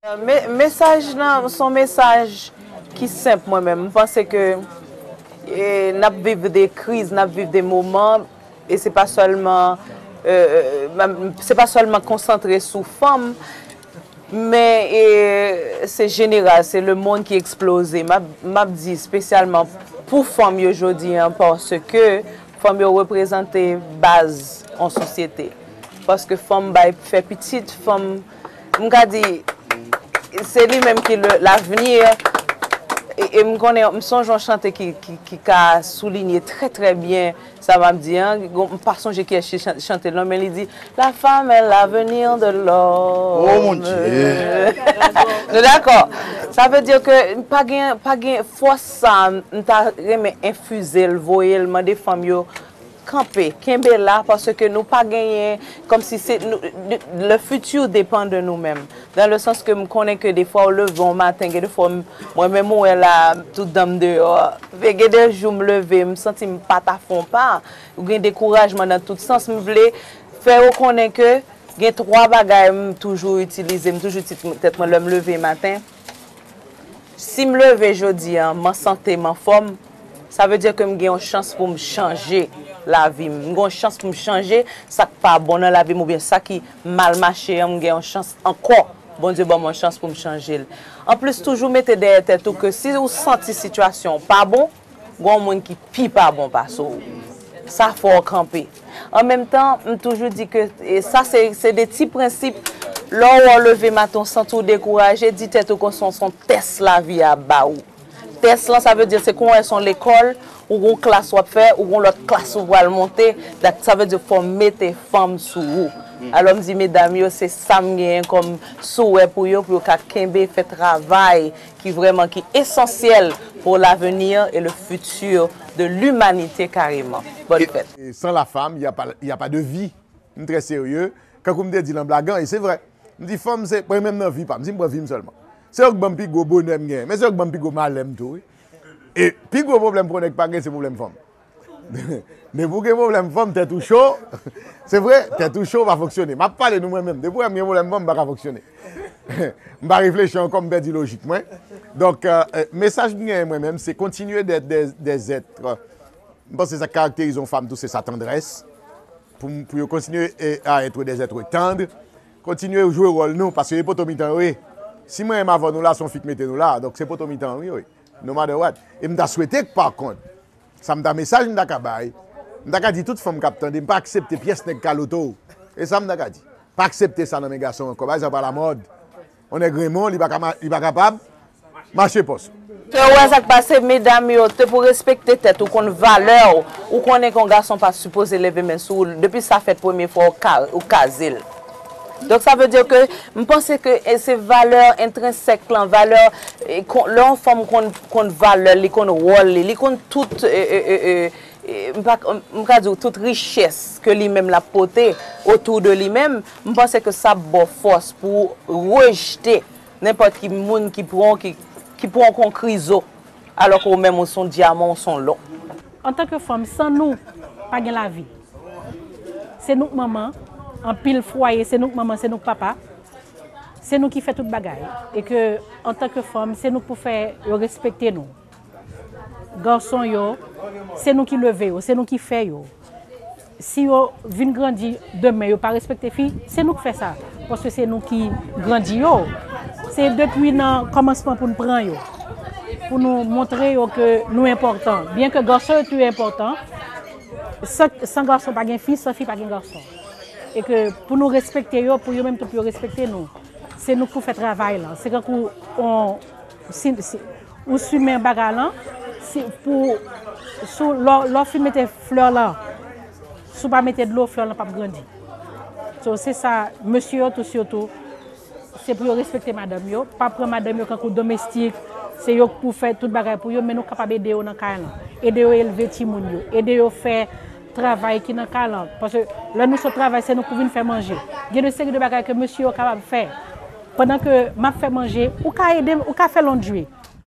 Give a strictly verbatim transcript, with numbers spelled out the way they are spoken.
Me- mesaj nan se yon mesaj ki senp mwen menm. M panse ke e, n ap viv de kriz, n ap viv de moman, e se pa sèlman e, se pa sèlman konsantre sou fanm, men e, se jeneral, se lemonn ki eksploze. M ap, m ap di espesyalman pou fanm yo jodi an, paske fanm yo reprezante baz yon sosyete. Paske fanm bay fè pitit, fanm, m ka di, se li menm ki le- lavni. E, e m konnen, m sonje yon chante ki, ki, ki ka soulinye trè, trè byen sa m ap di an. Gon- M pa sonje kiyès ki chan- chante l non, men li di, La femme est l'avenir de l'homme. Oh, mon Dieu. Nou dakò? Sa vle di ke pa gen, pa gen fòs sa, m ta renmen enfize l, voye l, mande fanm yo kanpe, kenbe la, paske nou pa genyen, kòmsi se nou- le futur dépend de nous-mêmes. Dans le sens ke m konnen ke defwa ou leve yon maten, gen defwa m- mwen menm ou wè la, tout dan m deyò. Men gen de jou m leve, m santi m pa ta fè yon pa. Ou gen dekourajman nan tout sans. M vle fè yo konnen ke gen twa bagay m toujou itilize, m toujou di tèt mwen lè m leve maten. Si m leve jodi an, m an sante, m anfòm, sa vle di ke m gen yon chans pou m chanje lavi m. M gen yon chans pou m chanje sa k pa bon nan lavi m oubyen sa ki mal mache an, m gen yon chans ankò. Bondye ban m yon chans pou m chanje l. Anplis, toujou mete dèyè tèt ou ke si ou santi sitiyasyon w pa bon, gen yon moun ki pi pa bon pase w. Sa fè w kanpe. An menm tan, m toujou di ke e sa se se de ti prensip. Lè w wè w leve maten, w santi w dekouraje, di tèt ou konsa se yon tès lavi a ba ou. Tès lan, sa vle di se kon wè se yon lekòl, ou gon klas w ap fè, ou gon lòt klas ou pral monte, dat sa vle di fò w mete fanm sou ou. Alò m di medam yo, se sa m genyen kòm souwè pou yo, pou yo ka kenbe, fè travay ki vrèman ki esansyèl pour l'avenir et le futur de l'humanité carrément. Bonne fête. Sans la femme, il n'y a, pas- il y a pas de vie. M trè serye. Kankou m te di l an blagan, e se vrè. M di fanm se, mwen menm nan vi pa m, si m pran vi m sèlman. Se yo k ban m pi gwo bonè m genyen, men se yo k ban m pi gwo malè m tou, wi. E pi gwo pwoblèm pou yon nèg pa gen, se pwoblèm fanm. Depi w gen pwoblèm fanm, tèt ou cho. Se vre, tèt ou cho pa fonksyone. M ap pale nou mwen menm. Depi w wè m gen pwoblèm fanm, m pa ka fonksyone. M pa reflechi ankò, m pèdi lojik mwen. Donk, euh, euh, mesaj m genyen mwen menm, se kontinye d'être des, des êtres. M panse sa k karakterize yon fanm tou, se sa tandrès. Pou, pou yo kontinye e, à être des êtres tendres. Kontinye jwe wòl nou, paske e poto mitan yo ye. Si mwen menm avè nou la, se yon fi k mete nou la, donk se poto mitan yo ye. No matter what. E m ta swete k pa kont, sa m ta mesaj m ta ka bay, m ta ka di tout fanm k ap tande, m pa aksepte pyès nèg kaloto w. E sa m ta ka di. Pa aksepte sa nan men gason ankò. Bagay sa pa lamòd. Yon nèg renmen w, li pa ka ma- li pa kapab mache pòs ou. Ke w wè sa k pase, medam yo, te pou respekte tèt ou, konn valè w. Ou konnen ke yon gason pa sipoze leve men sou ou depi sa fèt premye fwa ou ka- ou kaze l. Donk sa vle di ke m panse ke e se valè entrensèk lan, valè e, kon- lè yon fanm konn konn valè l, li konn wòl li, li konn tout e, e, e, e, e, m pa- m ka di w tout richès ke li menm l ap pote otou de li menm, m panse ke sa ap ba w fòs pou w rejte nenpòt ki moun ki pran w ki, ki pran w kon krizo, alò ke w menm ou se yon dyaman, ou se yon lò. Antanke fanm, san nou, pa gen lavi. Se nou k manman, anpil fwaye, se nou k manman, se nou k papa. Se nou ki fè tout bagay. E ke, antanke fanm, se nou k pou fè yo respekte nou. Gason yo, se nou ki leve yo, se nou ki fè yo. Si yo vin grandi demen, yo pa respekte fi, se nou k fè sa. Paske se nou ki grandi yo. Se depi nan kòmansman pou n pran yo. Pou nou montre yo ke nou enpòtan. Byen ke gason yo tou enpòtan, san, san gason pa gen fi, san fi pa gen gason. E ke pou nou respekte yo, pou yo menm tou pou yo respekte nou. Se nou k pou fè travay lan. Se kankou on, si, si, ou simen bagay lan, si, pou, sou, lè, lè w fin mete flè lan, si w pa mete dlo, flè lan p ap grandi. So, se sa, mesye yo tou sitou, se pou yo respekte madanm yo, pa pran madanm yo kankou domestik, se yo k pou fè tout bagay pou yo, men nou kapab ede yo nan kay lan, ede yo elve timoun yo, ede yo fè travay ki nan kay lan. Paske lè nou sot travay, se nou k pou vin fè manje. Gen de seri de bagay ke mesye yo kapab fè. Pandan ke m ap fè manje, ou ka ede m, ou ka fè laundry.